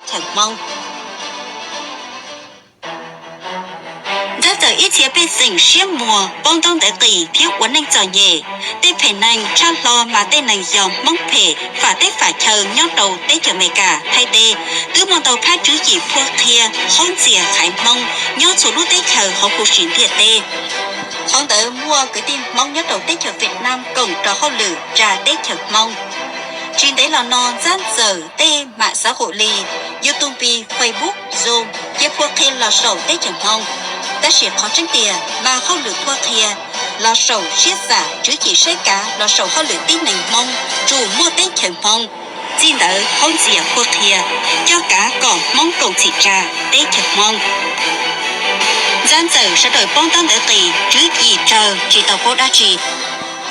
chaws Hmoob. Ntxhab txawm ib txhia pej xeem siab muag paub ntaub ntawv qis thiab ua neej txom nyem, tej phem neeg tshaj hlo mas tej neeg yog Hmoob phem fam teb fam chaw nyob rau teb chaws Amelikas, Thaib teb, twb muaj ntau phab tswv yim phua qhia, haub ntxias haiv Hmoob nyob txhua lub teb chaws hauv huv si ntiaj teb. Qhov ntawd muaj kwv tij Hmoob nyob rau teb chaws Vietnam koom rau hauj lwm tsa teb chaws Hmoob. Tsis ntev los no ntxhab txawm tej mam xav hum li YouTube, Facebook, Zoom cia phua qhia los saum teb chaws Hmoob. Tab sis qhov tseeb tiag mas hauj lwm phua qhia los saum siab xam tswv yim saib kav los saum hauj lwm tib neeg Hmoob tsuas muaj teb chaws Hmoob. Txij ntawd haub ntxias phua qhia coj kav kom Hmoob koom txhim tsa teb chaws Hmoob. Ntxhab txawm sawv daws paub ntaub ntawv qis, tswv yim tsawg tsis tau paub dab tsi.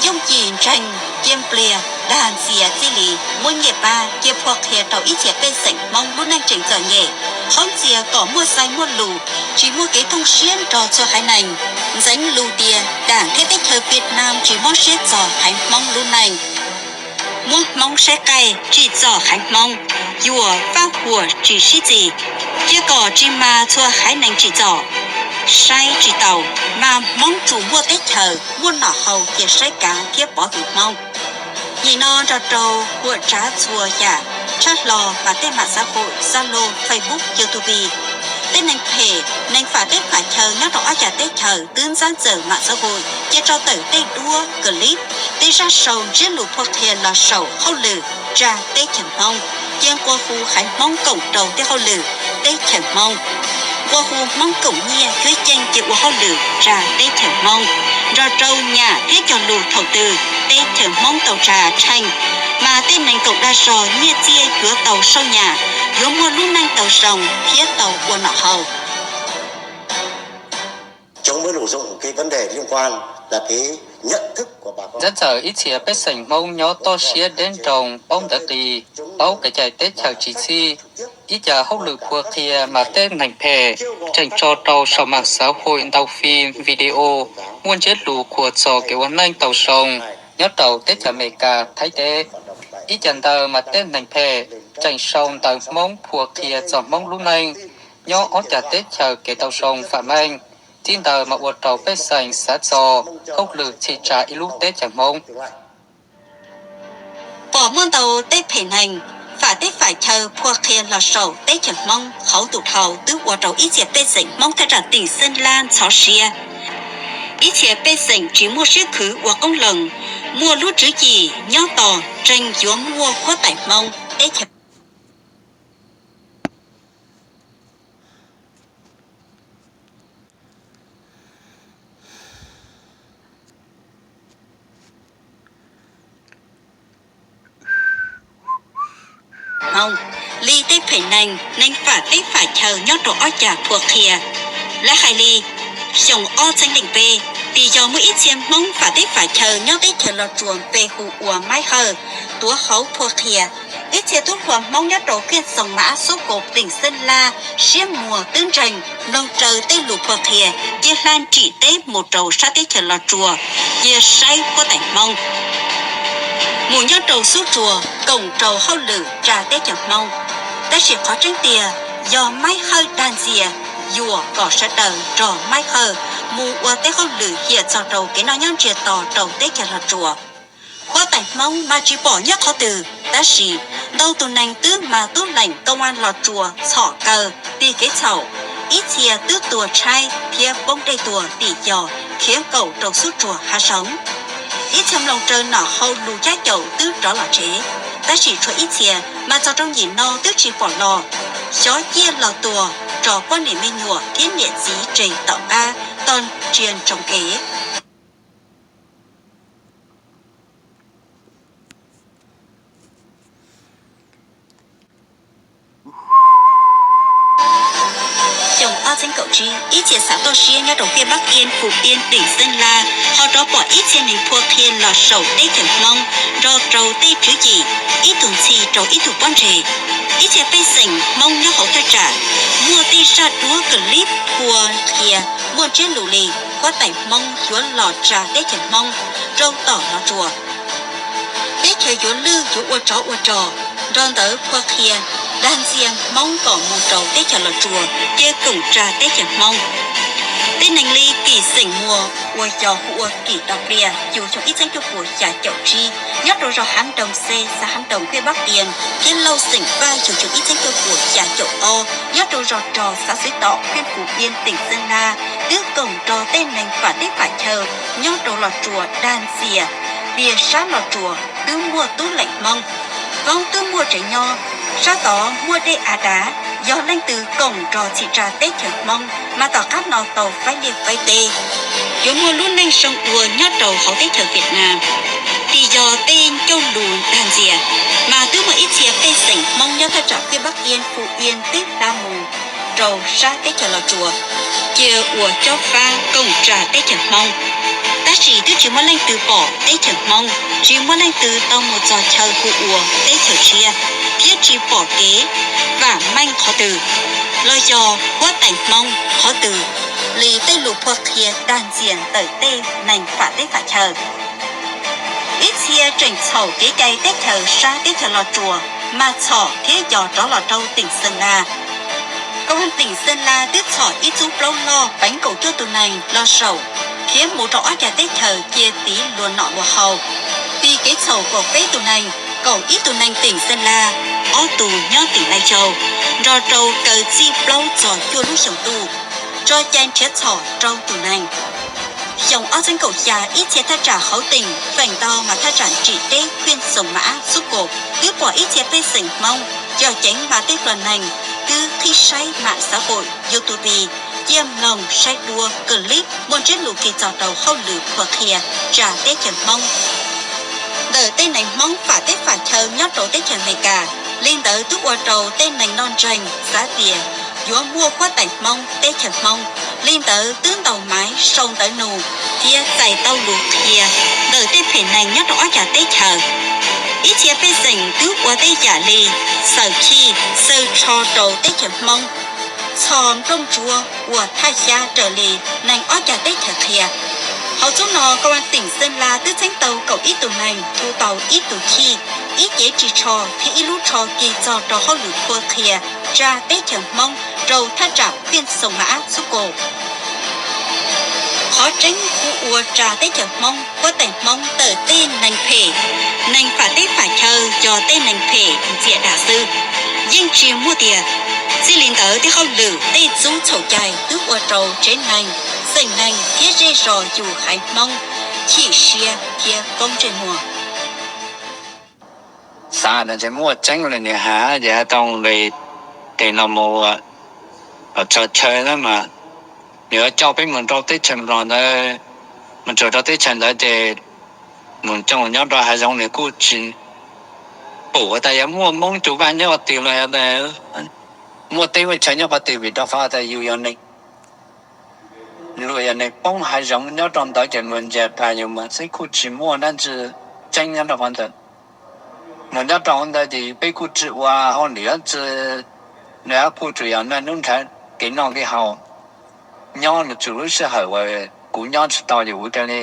Yooj yim ntseeg, cia npliag, dag ntxias txij li muab nyiaj pab cia phua qhia rau ib txhia pej xeem Hmoob lub neej tseem txom nyem, haub ntxias kom muaj xaiv muaj lus, tsis muaj kev thooj siab nrog txhua haiv neeg. Ntxeev lus tias Đảng thiab teb chaws Vietnam tsis mob siab txog haiv Hmoob lub neej, muab Hmoob saib qaij, tsim txom haiv Hmoob, yuam faj huam tsis sib txig, cia kom tsis mas txhua haiv neeg tsim txom, saib tsis taus, mas Hmoob tsuas muaj teb chaws, muaj nom haus cia saib kav thiab pov tus Hmoob. Nim no nrog rau huam tsav txhua yam, tshaj hlo mas tej mam xav hum, Zalo, Facebook, YouTube, tej neeg phem, neeg fam teb fam chaw nyob rau ob cag teb chaws twb ntxhab txawm mam xav hum cia tso tawm tej duab, clip, tej zaj sau ntsiab lus phua qhia los saum hauj lwm tsa teb chaws Hmoob, cia nqua hu haiv Hmoob koom rau tej hauj lwm teb chaws Hmoob, nqua hu Hmoob koom nyiaj cuab ceej cia ua hauj lwm tsa teb chaws Hmoob, nrog rau nyam thiab cog lus thaum twg teb chaws Hmoob tau tsa tsheej, mas tej neeg koom dag zog nyiaj txiaj yuav tau sau nyam, yuav muaj lub neej tau zoo thiab tau ua nom haus. Ntxhab txawm ib txhia pej xeem Hmoob nyob toj siab deb nroog paub ntawv qis, paub kev cai teb chaws tsis txhij. Ib cag hauj lwm phua qhia mas tej neeg phem tseem tso rau saum mam xav hum ntau fim video muaj ntsiab lus qhuas txog kev ua neej tau zoo nyob rau teb chaws Amelikas, Thaib teb. Ib cag ntawd mas tej neeg phem tseem sau ntawv Hmoob phua qhia txog Hmoob lub neej nyob ob cag teb chaws kev tau zoo vam meej. Txij ntawd mas ua rau pej xeem xav txog hauj lwm txhim tsa ib lub teb chaws Hmoob. Pom muaj ntau tej phem neeg fam teb fam chaw phua qhia los saum teb chaws Hmoob hauv tus dhau twb ua rau ib txhia pej xeem Hmoob thaj tsam teem Xeeb Lab ntxhov siab. Ib txhia pej xeem tsis muaj siab khwv ua qoob loo, muaj lub tswv yim nyob tos ntseeg yuav muaj huab tais Hmoob teb chaws Hmoob li tej phem neeg, neeg fam teb fam chaw nyob rau ob cag phua qhia. Lawv hais li, xyoo ob txhiab leej peb, vim yog muaj ib txhia Hmoob fam teb fam chaw nyob teb chaws Los Tsuas npe hu ua Maib Hawj tuav hauv phua qhia. Ib txhia tub hluas Hmoob nyob rau Kiaj Xoos Mas Ab Xub Kaus teem Xeeb Lab siab muag twb ntseeg mloog raws tej lus phua qhia, cia hla nrim teb mus rau sab teb chaws Los Tsuas cia saib huab tais Hmoob, mus nyob rau Xub Tsuas koom rau hauj lwm tsa teb chaws Hmoob. Tab sis qhov tseeb tiag yog Maib Hawj dag ntxias yuam kom sawv daws nrog Maib Hawj mus ua tej hauj lwm hiam txog rau kev noj nyob ntsiag to rau teb chaws Los Tsuas. Huab tais Hmoob mas tsis pom nyob qhov twg, tab sis ntau tus neeg twb mas tub leem koo a Los Tsuas txhom kaw tig kev txhaum, ib txhia twb tuag tshaib thiab poob dej tuag tim yog khiav nkaum rau Xub Tsuas hav zoov. Ib txhia mloog raws nom hau lus cab caum twb rov los tsev, tab sis tshuav ib txhia mas txog rau nim no twb tsis pom los, xyov ciaj los tuag tso poj niam me nyuam thiab niam txiv tseg tom qab tog ntsia ntsoov kev. Xyoo ob txhiab kaum tsib, ib txhia xav toj siab nyob rau Fiaj Pab Tiaj, Fu Tiaj teem Xeeb Lab ho rov pom ib txhia neeg phua qhia los saum teb chaws Hmoob nrog rau tej tswv yim, ib tug ntxhi rau ib tug pob ntseg. Ib txhia pej xeem Hmoob nyob hauv thaj tsam muaj tej zaj duab clip phua qhia muaj ntsiab lus li huab tais Hmoob yuav los tsa teb chaws Hmoob rau tom Los Tsuas, teb chaws yuav lwj yuav ua tsov ua rog, nrog ntawd phua qhia, dag ntxias Hmoob kom mus rau teb chaws Los Tsuas, ces koom tsa teb chaws Hmoob. Tej neeg li Kim Xeem Muas uas yog hu ua Kim Tau Plias, yug xyoo ib txhiab cuaj puas xya caum tsib, nyob rau zos Hav Nroog Xes, xav Hav Nroog, hwj Pab Ias, thiab Lauj Xeem Vaj, yug xyoo ib txhiab cuaj puas xya caum ob, nyob rau zos Rog, xav Xwv Tom, hwj Phuv Ias, tỉnh Sơn La, twb koom nrog tej neeg fam teb fam chaw nyob rau Los Tsuas dag ntxias tias sab Los Tsuas twb muaj tub leem Hmoob, Hmoob twb muaj tsev nyob, sab tod muaj dej av dav. Yog leej twg koom nrog txhim tsa teb chaws Hmoob mas tom qab no tau faib liaj faib teb, yuav muaj lub neej zoo dua nyob rau hauv teb chaws Vietnam. Tsis yog tej ncauj lus dag ntxias, mas twb muaj ib txhia pej xeem Hmoob nyob thaj tsam hwj Pab Ias, Phuv Ias twb hla mus rau sab teb chaws Los Tsuas, cia ua cob fab koom tsa teb chaws Hmoob. Tab sis twb tsis muaj leej twg pom teb chaws Hmoob, tsis muaj leej twg tau mus txog chaw hu ua teb chaws tshiab, thiab tsis pom kev vam meej qhov twg los yog huab tais Hmoob qhov twg li tej lus phua qhia dag ntxias ntawm tej neeg fam teb fam chaw. Ib txhia tseem txhaum kev cai teb chaws sab teb chaws Los Tsuas mas txhom thiab yos rov los rau tỉnh Sơn La. Công an tỉnh Sơn La twb txhom ib txub plaub loj peev kaum cuaj tus neeg los saum, khiav mus rau ob cag teb chaws cia tiv luag nom luag haus. Vim kev txhaum kaum peb tus neeg, kaum ib tus neeg tỉnh Sơn La, ob tus nyob tỉnh Lai Châu, nrog rau kaw txij plaub txog cuaj lub xyoo tuj, tso cai nrhiav txhom rau tus neeg. Xyoo ob txhiab kaum xya, ib txhia thaj tsam hauv tỉnh feem ntau mas thaj tsam tsim teb hwj Xoos Mas Ab Xub Kaum twb pom ib txhia pej xeem Hmoob coj ceev mas tej hluas neeg twb qhib saib mam xav pum YouTube, cia mloog saib dua clip muaj ntsiab lus kis txog rau hauj lwm phua qhia tsa teb chaws Hmoob ntawm tej neeg Hmoob fam teb fam chaw nyob rau teb chaws Amelikas. Li ntawd twb ua rau tej neeg noj ntseeg xav tias yuav muaj huab tais Hmoob teb chaws Hmoob. Li ntawd twb ntaus maiv sau ntawv nug thiab txais tau lus qhia ntawm tej phem neeg nyob rau ob cag teb chaws. Ib txhia pej xeem twb ua tej yam li xaws chij, xaws tsho rau teb chaws Hmoob, txhos nplooj ntsuav ua thaj xyab raws li neeg ob cag teb chaws qhia. Hauv txub no, công an tỉnh Sơn La twb txheeb tau kaum ib tus neeg, thu tau ib tus chij, ib cev ris tsho thiab ib lub tsho kis txog rau hauj lwm phua qhia tsa teb chaws Hmoob rau thaj tsam hwj Xoos Mas Ab Xub Kaum. Qhov tseeb hu ua tsa teb chaws Hmoob, huab tais Hmoob ntawm tej neeg phem, neeg fam teb fam chaw yog tej neeg phem ntxias dag xwb, yeej tsis muaj tiag. Txij li ntawd tej hauj lwm tej txub txhaum cai twb ua rau tsev neeg, xeem neeg thiab zej zos yus haiv Hmoob chim siab thiab poob ntsej muag. Xav tias muaj tseeb li nws hais ces hais tau li tes no mus txog chaw na mas nws yuav coj peb mus rau teb chaws Nplog ntawd, mus txog rau teb chaws ntawd ces mus coj nyob rau hav zoov nws kuj tsis pum tas yog muaj Hmoob tus vaj nyob qhov twg los muaj teb muaj chaw nyob qhov twg vim rau qhov tas yus yog neeg, luag yog neeg poob hav zoov nyob rau ntawd ces luag ntsia tas yus mas xwb kuj tsis muaj dab tsi tseeb nyob rau qhov ntawd. Mus nyob rau ntawd ces peb kuj tsis ua hauj lwm dab tsi, nws kuj tsuas yog noj hnub nrhav kev noj kev haus, nyob nws tsuas lub sij hawm uas kuv nyob tsis tau ces kuv cia li